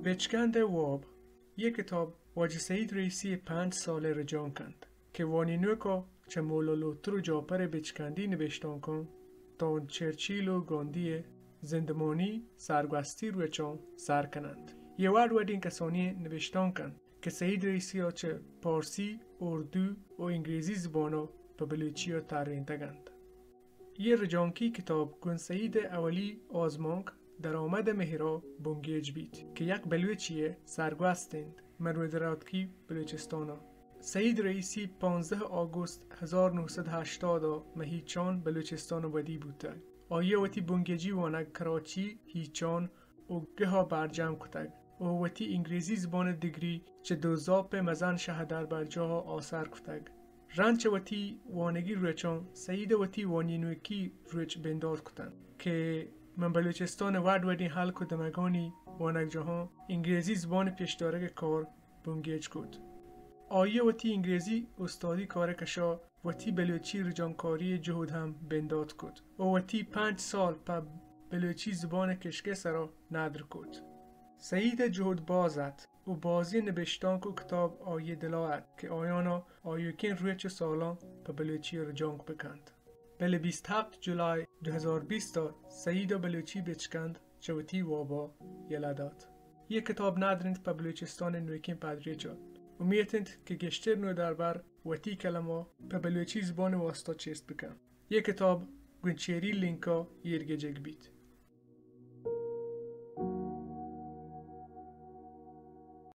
بچکند ءِ واب. یک کتاب واجہ سعید رئیسی ءِ پنچ سال ءِ رجانک انت کہ وانینوکا چہ مولا لوتر و جاپر ءِ بچکندی نبشتانکاں تاں چرچیل و گاندھی ءِ زندمانی سرگوستی روچاں سر کن انت. یہ وڑ وڑیں کسانی نبشتانک انت کہ سعید رئیسی ءَ چہ پارسی، اردو و انگریزی زباناں پہ بلوچی ءَ ترینتگ انت. یہ رجانکی کتاب گوں سعید ءِ اولی آزمانک درآمد مہرا بنگیج بیت کہ یک بلوچی ءِ سرگوست انت من ودراتکی بلوچستان ءَ. سعید رئیسی پانزدہ آگوست ہزار نو سد ہشتاد ءَ مہ ہیچان بلوچستان ءَ ودی بوتگ. آئی ءَ وتی بنگیجی وانگ کراچی، ہیچان و گہا برجم کتگ و وتی انگریزی زبان ءِ ڈگری چہ دوزاپ ءِ مزن شہدربرجاہ ءَ آسر کتگ. رند چہ وتی وانگی روچاں سعید ءَ وتی وانینوکی روچ بندات کتنت کہ من بلوچستان ءِ وڈ وڈیں ہلک و دمگانی وانگجاہاں انگریزی زبان ءِ پیشدارگ ءِ کار بنگیج کت. آئی ءَ وتی انگریزی استادی کار ءِ کشا وتی بلوچی رجانکاری ءِ جہد ہم بندات کت و وتی پنچ سال پہ بلوچی زبان ءِ کشک ءِ سرا ندر کت. سعید ءِ جہد باز ات و بازیں نبشتانک و کتاب آئی ءِ دلا ات کہ آیانا آیوکیں روچ و سالاں پہ بلوچی رجانک بکنت. بلے بیست ہپت جولای دو ہزار بیست ءَ سعید ءَ بلوچی بچکند چہ وتی وابا یلہ دات. یہ کتاب ندر انت پہ بلوچستان ءِ نوکیں پدریچ ءَ. امیت انت کہ گیشتر نودربر وتی کلمہ پہ بلوچی زبان ءِ واسطہ چست بکن. یہ کتاب گوں چیری لینکا ایرگجگ بیت.